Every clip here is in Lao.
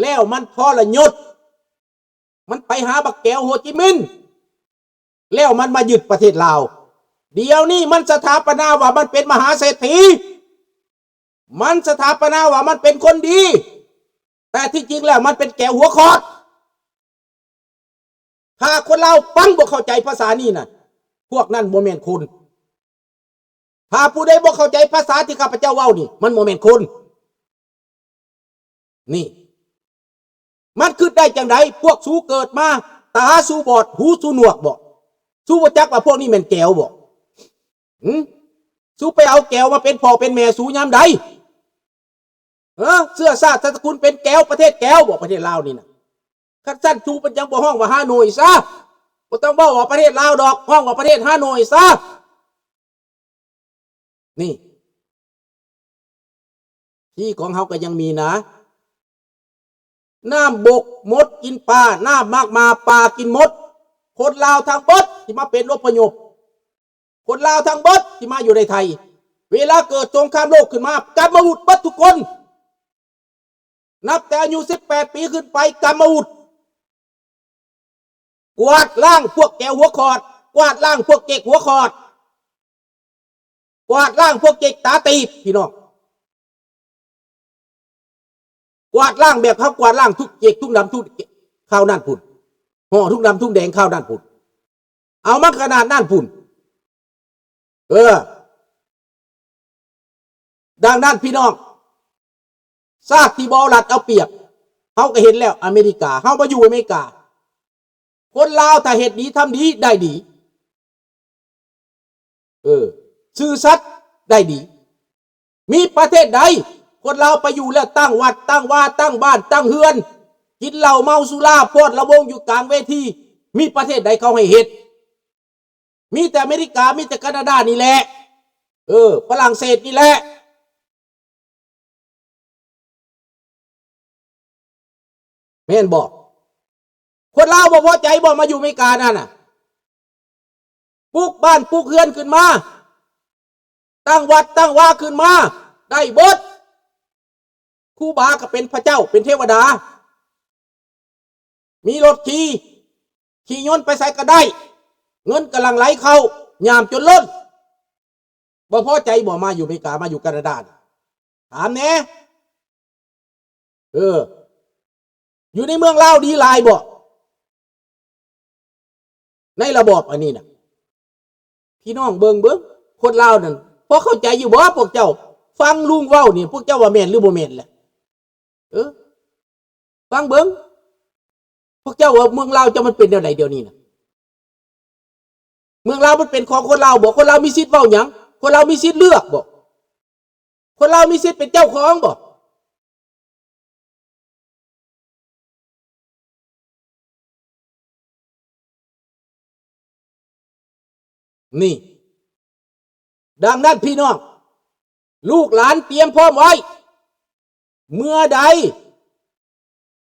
ແລ້ວມັນທໍລະຍົດ ມັນໄປຫາບັກແກວໂຮຈິມິນ ແລ້ວມັນມາຍຶດປະເທດລາວ. ດຽວນີ້ມັນສະຖາປະນາວ່າມັນເປັນມະຫາເສດຖີ, ມັນສະຖາປະນາວ່າມັນເປັນຄົນດີ, ແຕ່ທີ່ຈິງແລ້ວມັນເປັນແກວຫົວຂອດ. ຖ້າຄົນລາວຟັງບໍ່ເຂົ້າໃຈພາສານີ້ນະ, ພວກນັ້ນບໍ່ແມ່ນຄົນ. ຖ້າຜູ້ໃດບໍ່ເຂົ້າໃຈພາສາທີ່ຂ້າພະເຈົ້າເວົ້ານີ້, ມັນບໍ່ແມ່ນຄົນ. ນີ້ ມັນຄິດໄດ້ຈັ່ງໃດ? ພວກສູເກີດມາ ຕາສູບອດ ຫູສູໜວກບໍ? ສູບໍ່ຈັກວ່າພວກນີ້ແມ່ນແກວບໍ? ຫື? ສູໄປເອົາແກວມາເປັນພໍ່ເປັນແມ່ສູຍາມໃດ? ເອີ ເຊື້ອຊາດສາດສະກຸນເປັນແກວ ປະເທດແກວບໍ ປະເທດລາວນີ້ນະ? ຄັນຊັ້ນສູເປັນຫຍັງບໍ່ຮ້ອງວ່າຮາໂນຍຊະ? ບໍ່ຕ້ອງເວົ້າວ່າປະເທດລາວດອກ, ຮ້ອງວ່າປະເທດຮາໂນຍຊະ. ນີ້ ທີ່ຂອງເຮົາກໍຍັງມີນະ, ນ້ຳບົກໝົດກິນປາ, ນ້ຳໝາກໝາປາກິນໝົດ. ຄົນລາວທັງເບິດທີ່ມາເປັນອົບພະຍົບ, ຄົນລາວທັງເບິດທີ່ມາຢູ່ໃນໄທ, ເວລາເກີດສົງຄາມໂລກຂຶ້ນມາ, ກຳມະວຸດເບິດທຸກຄົນ. ນັບແຕ່ອາຍຸສິບແປດປີຂຶ້ນໄປ, ກຳມະວຸດ. ກວາດລ້າງພວກແກວຫົວຂອດ, ກວາດລ້າງພວກເຈັກຫົວຂອດ, ກວາດລ້າງພວກເຈັກຕາຕີບ, ພີ່ນ້ອງ. ກວາດລ້າງແບບເຂົາກວາດລ້າງທຸກເຈັກທຸງດຳທຸງຂາວນັ້ນພຸ້ນ, ຫໍ່ທຸງດຳທຸງແດງຂາວນັ້ນພຸ້ນ. ເອົາມາຂະໜາດນັ້ນພຸ້ນ. ເອີ ດັ່ງນັ້ນພີ່ນ້ອງ, ຊາດທີ່ບໍ່ເອົາລັດເອົາປຽບ, ເຮົາກໍເຫັນແລ້ວ ອາເມລິກາ, ເຮົາມາຢູ່ອາເມລິກາ, ຄົນລາວຖ້າເຮັດດີທຳດີໄດ້ດີ, ເອີ ຊື່ສັດໄດ້ດີ. ມີປະເທດໃດຄົນລາວໄປຢູ່ແລ້ວຕັ້ງວັດຕັ້ງວາ ຕັ້ງບ້ານຕັ້ງເຮືອນ ກິນເຫຼົ້າເມົາສຸລາ ຟ້ອນລຳວົງຢູ່ກາງເວທີ? ມີປະເທດໃດເຂົາໃຫ້ເຮັດ? ມີແຕ່ອາເມລິກາ ມີແຕ່ການາດານີ້ແຫຼະ, ເອີ ຝຣັ່ງເສດນີ້ແຫຼະ. ແມ່ນບໍ່? ຄົນລາວບໍ່ພໍໃຈບໍ່ ມາຢູ່ອາເມລິການັ້ນນະ? ປຸກບ້ານປຸກເຮືອນຂຶ້ນມາ, ຕັ້ງວັດຕັ້ງວາຂຶ້ນມາ, ໄດ້ເບິດ. ຄູບາກໍເປັນພະເຈົ້າ ເປັນເທວະດາ, ມີລົດຂີ່, ຂີ່ຍົນໄປໃສກໍໄດ້, ເງິນກຳລັງໄຫຼເຂົ້າຍາມຈົນລົ້ນ. ບໍ່ພໍໃຈບໍ່ ມາຢູ່ອາເມລິກາ ມາຢູ່ການາດາ? ຖາມແດ່. ເອີ ຢູ່ໃນເມືອງລາວດີຫຼາຍບໍ່ ໃນລະບອບອັນນີ້ນະ? ພີ່ນ້ອງເບິ່ງເບິ່ງ ຄົນລາວນັ້ນ ພໍເຂົ້າໃຈຢູ່ບໍ່? ພວກເຈົ້າຟັງລຸງເວົ້ານີ້ ພວກເຈົ້າວ່າແມ່ນຫຼືບໍ່ແມ່ນແຫຼະ? ເອີ ຟັງເບິ່ງ ພວກເຈົ້າວ່າເມືອງລາວເຈົ້າມັນເປັນແນວໃດດຽວນີ້ນະ? ເມືອງລາວມັນເປັນຂອງຄົນລາວບໍ່? ຄົນລາວມີສິດເວົ້າຫຍັງ? ຄົນລາວມີສິດເລືອກບໍ່? ຄົນລາວມີສິດເປັນເຈົ້າຂອງບໍ່? ນີ້ ດັ່ງນັ້ນພີ່ນ້ອງ ລູກຫຼານຕຽມພ້ອມໄວ້, ເມື່ອໃດ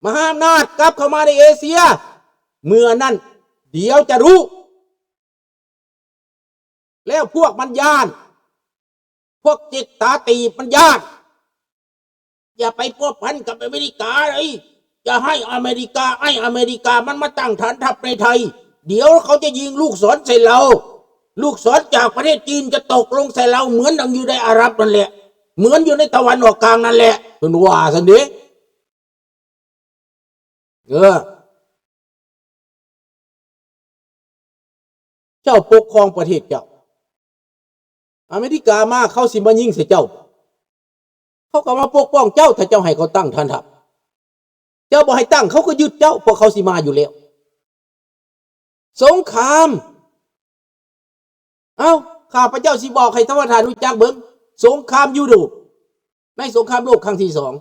ມະຫາອຳນາດກັບເຂົ້າມາໃນເອເຊຍ, ເມື່ອນັ້ນດຽວຈະຮູ້. ແລ້ວພວກມັນຢ້ານ, ພວກເຈັກຕາຕີບມັນຢ້ານ. ຢ່າໄປພົວພັນກັບອາເມລິກາເລີຍ, ຢ່າໃຫ້ອາເມລິກາ, ໃຫ້ອາເມລິກາມັນມາຕັ້ງຖານທັບໃນໄທ, ດຽວເຂົາຈະຍິງລູກສອນໃສ່ລາວ, ລູກສອນຈາກປະເທດຈີນຈະຕົກລົງໃສ່ລາວ ເໝືອນດັ່ງຢູ່ໃນອາຣັບນັ້ນແຫຼະ, ເໝືອນຢູ່ໃນຕາວັນອອກກາງນັ້ນແຫຼະ, ເພິ່ນວ່າຊັ້ນເດ້. ເອີ ເຈົ້າປົກຄອງປະເທດເຈົ້າ, ອາເມລິກາມາເຂົາຊິມາຍິງໃສ່ເຈົ້າ, ເຂົາກໍມາປົກປ້ອງເຈົ້າ ຖ້າເຈົ້າໃຫ້ເຂົາຕັ້ງຖານທັບ. ເຈົ້າບໍ່ໃຫ້ຕັ້ງ ເຂົາກໍຍຶດເຈົ້າ, ພວກເຂົາຊິມາຢູ່ແລ້ວ. ສົງຄາມ ເອົ້າ ຂ້າພະເຈົ້າຊິບອກໃຫ້ທ່ານປະທານຮູ້ຈັກເບິ່ງ, ສົງຄາມຢູໂຣບ ໃນສົງຄາມໂລກຄັ້ງທີສອງ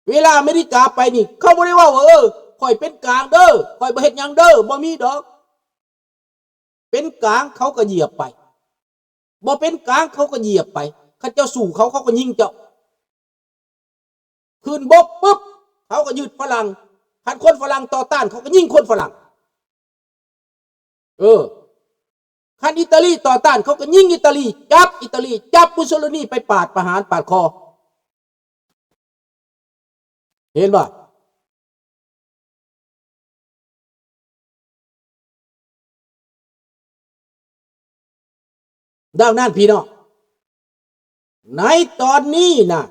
ເວລາອາເມລິກາໄປນີ້ ເຂົາບໍ່ໄດ້ເວົ້າວ່າ ເອີ ຂ້ອຍເປັນກາງເດີ້, ຂ້ອຍບໍ່ເຮັດຫຍັງເດີ້, ບໍ່ມີດອກ. ເປັນກາງເຂົາກໍຢຽບໄປ, ບໍ່ເປັນກາງເຂົາກໍຢຽບໄປ. ຄັນເຈົ້າສູ້ເຂົາ ເຂົາກໍຍິງເຈົ້າ. ຂຶ້ນບົກປຶບ ເຂົາກໍຍຶດຝຣັ່ງ, ຄັນຄົນຝຣັ່ງຕໍ່ຕ້ານ ເຂົາກໍຍິງຄົນຝຣັ່ງ. ເອີ ຄັນອີຕາລີຕໍ່ຕ້ານ ເຂົາກໍຍິງອີຕາລີ, ຈັບອີຕາລີ, ຈັບມຸສໂຊລີນີໄປປາດປະຫານປາດຄໍ. ເຫັນບໍ່? ດັ່ງນັ້ນພີ່ນ້ອງ ໃນຕອນນີ້ນະ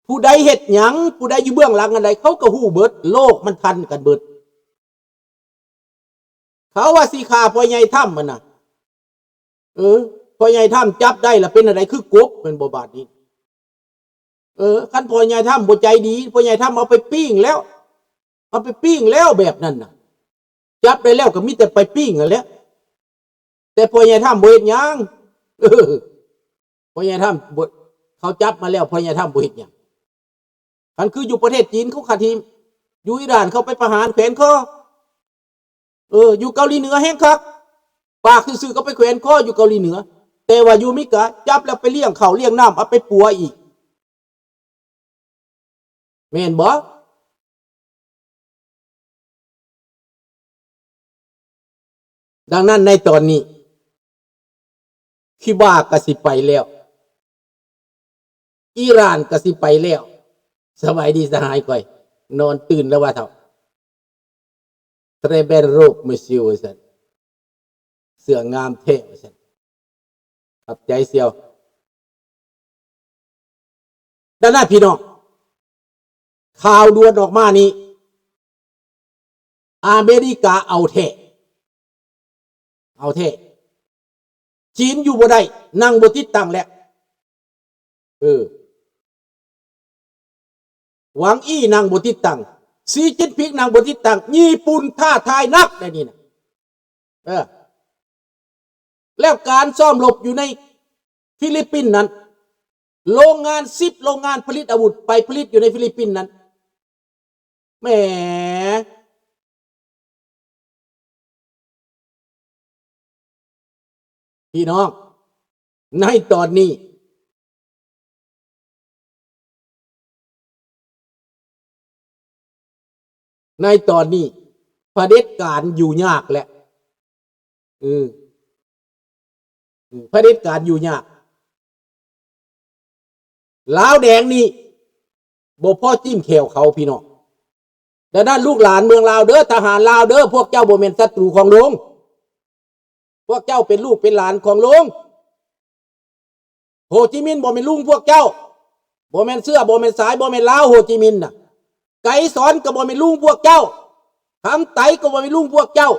ຜູ້ໃດເຮັດຫຍັງ ຜູ້ໃດຢູ່ເບື້ອງຫຼັງອັນໃດ ເຂົາກໍຮູ້ເບິດ ໂລກມັນທັນກັນເບິດ. ເຂົາວ່າຊິຂ້າພໍ່ໃຫຍ່ທຳຫັ້ນນະ ເອີ ພໍ່ໃຫຍ່ທຳຈັບໄດ້ລະເປັນອັນໃດ ຄືກົບແມ່ນບໍ່ບາດນີ້? ເອີ ຄັນພໍ່ໃຫຍ່ທຳບໍ່ໃຈດີ ພໍ່ໃຫຍ່ທຳເອົາໄປປີ້ງແລ້ວ ເອົາໄປປີ້ງແລ້ວແບບນັ້ນນະ ຈັບໄດ້ແລ້ວກໍມີແຕ່ໄປປີ້ງຫັ້ນແຫຼະ ແຕ່ພໍ່ໃຫຍ່ທຳບໍ່ເຮັດຫຍັງ ເອີ ພໍ່ໃຫຍ່ທຳບໍ່ ເຂົາຈັບມາແລ້ວ ພໍ່ໃຫຍ່ທຳບໍ່ເຮັດຫຍັງ. ຄັນຄືຢູ່ປະເທດຈີນເຂົາຄາທີ ຢູ່ອີຣານເຂົາໄປປະຫານແຂວນຄໍ ເອີ ຢູ່ເກົາຫຼີເໜືອແຮງຄັກ ປາກຊື່ໆກໍໄປແຂວນຄໍຢູ່ເກົາຫຼີເໜືອ ແຕ່ວ່າຢູ່ອາເມລິກາຈັບແລ້ວໄປລ້ຽງເຂົ້າລ້ຽງນ້ຳ ເອົາໄປປົວອີກ ແມ່ນບໍ່? ດັ່ງນັ້ນໃນຕອນນີ້ ຄິວບາກໍຊິໄປແລ້ວ ອີຣານກໍຊິໄປແລ້ວ. ສະບາຍດີສະຫາຍຂ້ອຍ ນອນຕື່ນແລ້ວວ່າເຖົ້າ. Très belle robe, monsieur ວ່າຊັ້ນ ເສື້ອງາມແທ້ວ່າຊັ້ນ. ຂອບໃຈສ່ຽວ. ດັ່ງນັ້ນພີ່ນ້ອງ ຂ່າວດ່ວນອອກມານີ້ ອາເມລິກາເອົາແທ້ ເອົາແທ້ ຈີນຢູ່ບໍ່ໄດ້ ນັ່ງບໍ່ຕິດຕັ້ງແລ້ວ ເອີ ຫວັງອີ່ນັ່ງບໍ່ຕິດຕັ້ງ ຊີຈິ້ນຜິງນັ່ງບໍ່ຕິດຕັ້ງ ຍີ່ປຸ່ນທ້າທາຍໜັກໄດ໋ນີ້ນະ ເອີ ແລ້ວການຊ້ອມລົບຢູ່ໃນຟີລິບປິນນັ້ນ ໂລງງານສິບໂລງງານຜະລິດອາວຸດໄປຜະລິດຢູ່ໃນຟີລິບປິນນັ້ນ ແໝ ພີ່ນ້ອງ ໃນຕອນນີ້ ໃນຕອນນີ້ ຜະເດັດການຢູ່ຍາກແຫຼະ ເອີ ອື ຜະເດັດການຢູ່ຍາກ ລາວແດງນີ້ບໍ່ພໍຈິ້ມແຂ້ວເຂົາພີ່ນ້ອງ. ດັ່ງນັ້ນລູກຫຼານເມືອງລາວເດີ ທະຫານລາວເດີ ພວກເຈົ້າບໍ່ແມ່ນສັດຕູຂອງຫຼວງ ພວກເຈົ້າເປັນລູກເປັນຫຼານຂອງຫຼວງ. ໂຮຈິມິນບໍ່ແມ່ນລຸງພວກເຈົ້າ ບໍ່ແມ່ນເຊື້ອ ບໍ່ແມ່ນສາຍ ບໍ່ແມ່ນລາວ ໂຮຈິມິນນະ. ໄກສອນກໍບໍ່ແມ່ນລຸງພວກເຈົ້າ ຄຳໄຕກໍບໍ່ແມ່ນລຸງພວກເຈົ້າ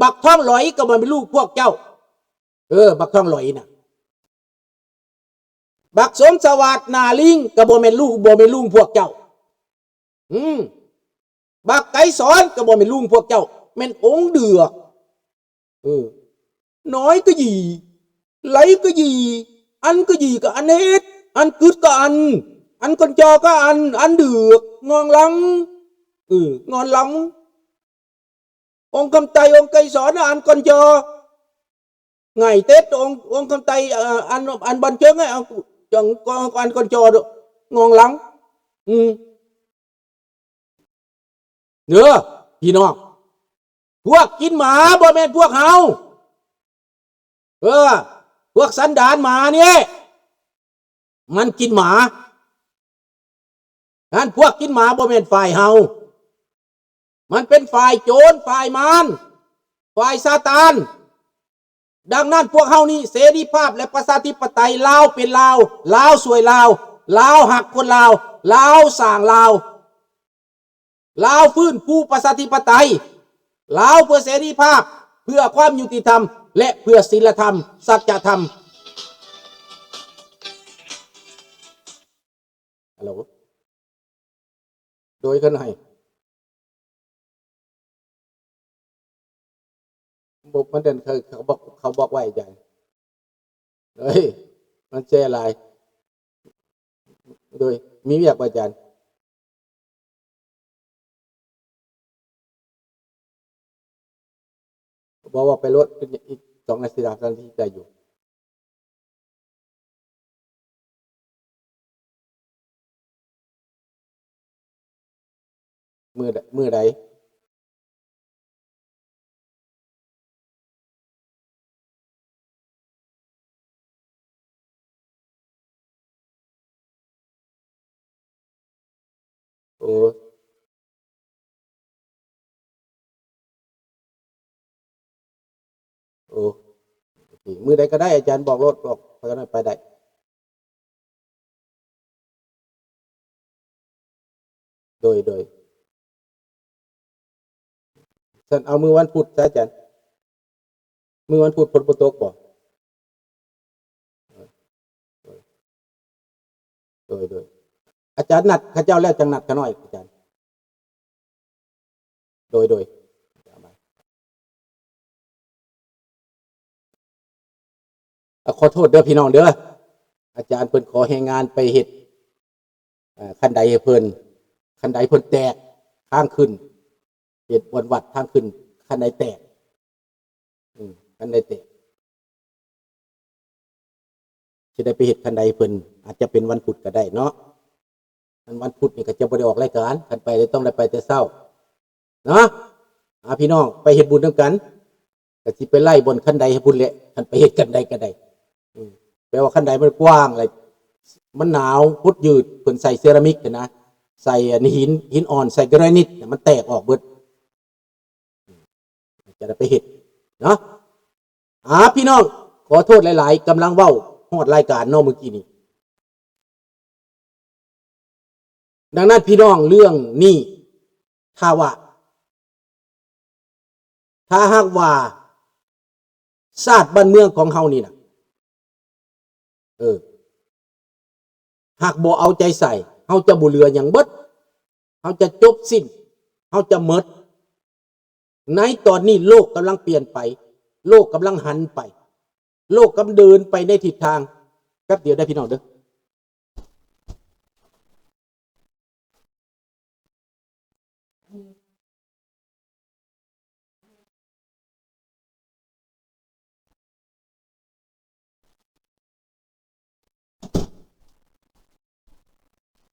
ບັກທອງຫຼອຍກໍບໍ່ແມ່ນລຸງພວກເຈົ້າ. ເອີ ບັກທອງຫຼອຍນະ ບັກສົມສະຫວາດໜ້າລີງກໍບໍ່ແມ່ນລຸງ ບໍ່ແມ່ນລຸງພວກເຈົ້າ. ອືມ ບັກໄກສອນກໍບໍ່ແມ່ນລຸງພວກເຈົ້າ ແມ່ນອົງເດືອກ. ເອີ ນ້ອຍກໍຢີ ຫຼາຍກໍຢີ ອັນກໍຢີກໍອັນເຮັດ ອັນກຶດກໍອັນ ອັນກອນຈອກໍອັນ ອັນເດືອກ ງອງລັງ ເອີ ງອນລັງ. ອົງຄຳໄຕ ອົງໄກສອນ ອັນກອນຈອ ໄງເຕັດ ອົງ ອົງຄຳໄຕ ເອີ ອັນ ອັນບັນເຈິງ ອັນ ອັນກອນຈອ ງອງລັງ ອືມ ເດີ ພີ່ນ້ອງ ພວກກິນໝາບໍ່ແມ່ນພວກເຮົາ. ເອີ ພວກສັນດານໝານີ້ ມັນກິນໝາ. ນັ້ນພວກກິນໝາບໍ່ແມ່ນຝ່າຍເຮົາ ມັນເປັນຝ່າຍໂຈນ ຝ່າຍມານ ຝ່າຍຊາຕານ. ດັ່ງນັ້ນພວກເຮົານີ້ເສລີພາບ ແລະ ປະຊາທິປະໄຕ ລາວເປັນລາວ ລາວຊ່ວຍລາວ ລາວຮັກຄົນລາວ ລາວສ້າງລາວ ລາວຟື້ນຟູປະຊາທິປະໄຕ ລາວເພື່ອເສລີພາບ ເພື່ອຄວາມຍຸຕິທຳ ແລະ ເພື່ອສິນລະທຳ ສັດຈະທຳ. ຮັລໂຫຼ ໂດຍເພິ່ນໃຫ້ ບໍ່ ມັນເປັນ ເຂົາ ເຂົາບອກ ເຂົາບອກໄວ້ອາຈານ ເອີຍ ມັນແຊຫຼາຍ ໂດຍ ມີວຽກບໍ່ອາຈານ? ບໍ່ ເວົ້າໄປໂລດ ອີກສອງນາທີ ສາມນາທີໄດ້ຢູ່. ມື້ໃດ ມື້ໃດ? ໂອ້ ໂອ້ ນີ້ ມື້ໃດກໍໄດ້ ອາຈານບອກໂລດ ບອກໄປກໍໄດ້ ໄປໄດ້. ໂດຍ ໂດຍ ຊັ້ນເອົາມື້ວັນພຸດຊະ ອາຈານ. ມື້ວັນພຸດຝົນບໍ່ຕົກບໍ? ໂດຍ ໂດຍ ອາຈານນັດເຂົາເຈົ້າແລ້ວ ຈັ່ງນັດຂ້ານ້ອຍ ອາຈານ. ໂດຍ ໂດຍ ອ່ະ ຂໍໂທດເດີພີ່ນ້ອງເດີ ອາຈານເພິ່ນຂໍແຮງງານໄປເຮັດ ເອີ ຄັນໄດໃຫ້ເພິ່ນ ຄັນໄດເພິ່ນແຕກ ທາງຂຶ້ນ ເຮັດບ່ອນວັດທາງຂຶ້ນ ຄັນໄດແຕກ ອືມ ຄັນໄດແຕກ ຊິໄດ້ໄປເຮັດຄັນໄດໃຫ້ເພິ່ນ ອາດຈະເປັນວັນພຸດກໍໄດ້ເນາະ. ຄັນວັນພຸດນີ້ກໍຈະບໍ່ໄດ້ອອກລາຍການ ຄັນໄປຕ້ອງໄດ້ໄປແຕ່ເຊົ້າເນາະ. ອ່າ ພີ່ນ້ອງໄປເຮັດບຸນນຳກັນ ກໍຊິໄປໄລ່ບ່ອນຄັນໄດໃຫ້ພຸ້ນແຫຼະ ຄັນໄປເຮັດຄັນໄດກໍໄດ້. ອືມ ແປວ່າຄັນໄດມັນກວ້າງ ແລະ ມັນໜາວ ຫົດຍືດ ເພິ່ນໃສ່ເຊຣາມິກຫັ້ນນະ ໃສ່ອັນຫີນ ຫີນອ່ອນ ໃສ່ແກຣນິດ ມັນແຕກອອກເບິດ. ອືມ ຈະໄດ້ໄປເຮັດເນາະ. ອ່າ ພີ່ນ້ອງ ຂໍໂທດຫຼາຍໆ ກຳລັງເວົ້າຮອດລາຍການເນາະມື້ກີ້ນີ້. ດັ່ງນັ້ນ ພີ່ນ້ອງ ເລື່ອງນີ້ ຖ້າວ່າ ຖ້າຫາກວ່າຊາດບ້ານເມືອງຂອງເຮົານີ້ນະ ເອີ ຫາກບໍ່ເອົາໃຈໃສ່ ເຮົາຈະບໍ່ເຫຼືອຫຍັງເບິດ ເຮົາຈະຈົບສິ້ນ ເຮົາຈະໝົດ. ໃນຕອນນີ້ໂລກກຳລັງປ່ຽນໄປ ໂລກກຳລັງຫັນໄປ ໂລກກຳລັງເດີນໄປໃນທິດທາງ ແປັບດຽວເດີພີ່ນ້ອງເດີ.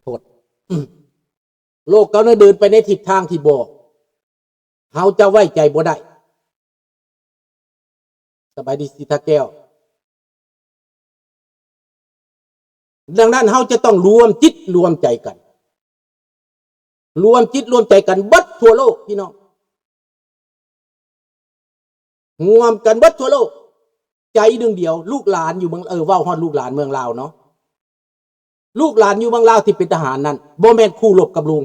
ໂທດ ໂລກເຮົານັ້ນເດີນໄປໃນທິດທາງທີ່ບໍ່ ເຮົາຈະໄວ້ໃຈບໍ່ໄດ້. ສະບາຍດີ ສີທາແກ້ວ. ດັ່ງນັ້ນ ເຮົາຈະຕ້ອງລວມຈິດລວມໃຈກັນ ລວມຈິດລວມໃຈກັນເບິດທົ່ວໂລກ ພີ່ນ້ອງ ຮ່ວມກັນເບິດທົ່ວໂລກ ໃຈໜຶ່ງດຽວ. ລູກຫຼານຢູ່ເມືອງ ເອີ ເວົ້າຮອດລູກຫຼານເມືອງລາວເນາະ ລູກຫຼານຢູ່ເມືອງລາວທີ່ເປັນທະຫານນັ້ນ ບໍ່ແມ່ນຄູ່ລົບກັບລຸງ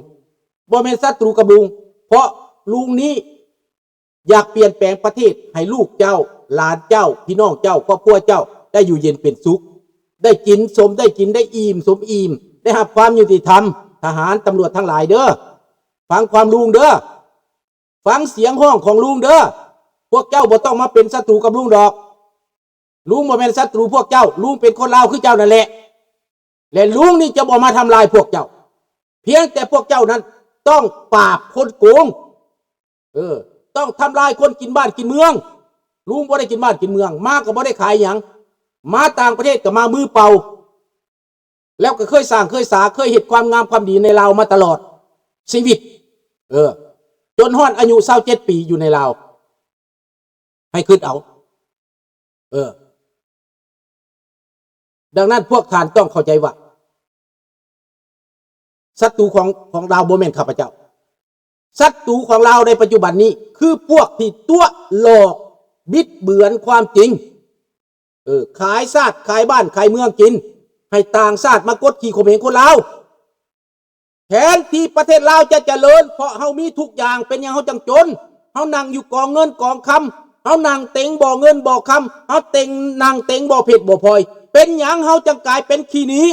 ບໍ່ແມ່ນສັດຕູກັບລຸງ ເພາະລຸງນີ້ ຢາກປ່ຽນແປງປະເທດໃຫ້ລູກເຈົ້າ, ຫຼານເຈົ້າ, ພີ່ນ້ອງເຈົ້າ, ຄອບຄົວເຈົ້າໄດ້ຢູ່ເຢັນເປັນສຸກ, ໄດ້ກິນສົມໄດ້ກິນ, ໄດ້ອີ່ມສົມອີ່ມ, ໄດ້ຮັບຄວາມຍຸຕິທຳ. ທະຫານ, ຕຳຫຼວດທັງຫຼາຍເດີ, ຟັງຄວາມລຸງເດີ, ຟັງສຽງຮ້ອງຂອງລຸງເດີ. ພວກເຈົ້າບໍ່ຕ້ອງມາເປັນສັດຕູກັບລຸງດອກ. ລຸງບໍ່ແມ່ນສັດຕູພວກເຈົ້າ, ລຸງເປັນຄົນລາວຄືເຈົ້ານັ້ນແຫຼະ. ແລະລຸງນີ້ຈະບໍ່ມາທຳລາຍພວກເຈົ້າ, ພຽງແຕ່ພວກເຈົ້ານັ້ນຕ້ອງປາບຄົນໂກງ. ເອີ, ຕ້ອງທຳລາຍຄົນກິນບ້ານກິນເມືອງ. ລຸງບໍ່ໄດ້ກິນບ້ານກິນເມືອງ, ມາກໍບໍ່ໄດ້ຂາຍຫຍັງ, ມາຕ່າງປະເທດກໍມາມືເປົ່າ, ແລ້ວກໍເຄີຍສ້າງເຄີຍສາ, ເຄີຍເຮັດຄວາມງາມຄວາມດີໃນລາວມາຕະຫຼອດຊີວິດ. ເອີ, ຈົນຮອດອາຍຸຊາວເຈັດປີຢູ່ໃນລາວ. ໃຫ້ຄິດເອົາ. ເອີ. ດັ່ງນັ້ນພວກທ່ານຕ້ອງເຂົ້າໃຈວ່າ ສັດຕູຂອງ, ຂອງລາວບໍ່ແມ່ນຂ້າພະເຈົ້າ. ສັດຕູຂອງລາວໃນປັດຈຸບັນນີ້ ຄືພວກທີ່ຕົວະຫຼອກບິດເບືອນຄວາມຈິງ. ເອີ, ຂາຍຊາດ, ຂາຍບ້ານ, ຂາຍເມືອງກິນ, ໃຫ້ຕ່າງຊາດມາກົດຂີ່ຂົ່ມເຫງຄົນລາວ. ແທນທີ່ປະເທດລາວຈະຈະເລີນ, ເພາະເຮົາມີທຸກຢ່າງ, ເປັນຫຍັງເຮົາຈັ່ງຈົນ? ເຮົານັ່ງຢູ່ກອງເງິນກອງຄຳ, ເຮົານັ່ງເຕັງບໍ່ເງິນບໍ່ຄຳ, ເຮົາເຕັງ, ນັ່ງເຕັງບໍ່ເພັດບໍ່ພອຍ, ເປັນຫຍັງເຮົາຈັ່ງກາຍເປັນຂີ້ໜີ້?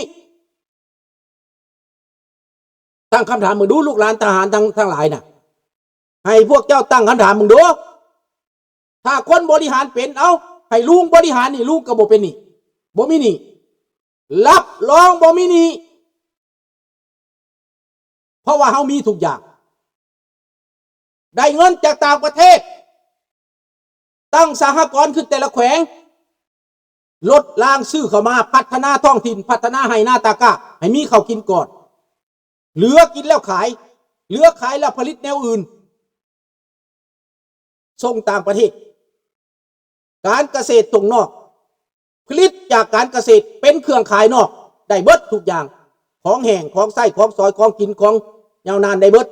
ຕັ້ງຄຳຖາມເບິ່ງດູ, ລູກຫຼານທະຫານທັງ, ທັງຫຼາຍນະ, ໃຫ້ພວກເຈົ້າຕັ້ງຄຳຖາມເບິ່ງດູ. ຖ້າຄົນບໍລິຫານເປັນ, ເອົ້າ, ໃຫ້ລຸງບໍລິຫານນີ້, ລຸງກໍບໍ່ເປັນໜີ້, ບໍ່ມີໜີ້, ຮັບຮອງບໍ່ມີໜີ້. ເພາະວ່າເຮົາມີທຸກຢ່າງ, ໄດ້ເງິນຈາກຕ່າງປະເທດ, ຕັ້ງສະຫະກອນຂຶ້ນແຕ່ລະແຂວງ, ລົດລາງຊື້ເຂົ້າມາ, ພັດທະນາທ້ອງຖິ່ນ, ພັດທະນາໄຮ່ນາຕາກ້າ, ໃຫ້ມີເຂົ້າກິນກ່ອນ, ເຫຼືອກິນແລ້ວຂາຍ, ເຫຼືອຂາຍແລ້ວຜະລິດແນວອື່ນ. ສົ່ງຕ່າງປະເທດ, ການກະເສດສົ່ງນອກ, ຜະລິດຈາກການກະເສດເປັນເຄື່ອງຂາຍນອກ, ໄດ້ເບິດທຸກຢ່າງ, ຂອງແຫ້ງ, ຂອງໃຊ້, ຂອງສອຍ, ຂອງກິນ, ຂອງຍາວນານ, ໄດ້ເບິດ.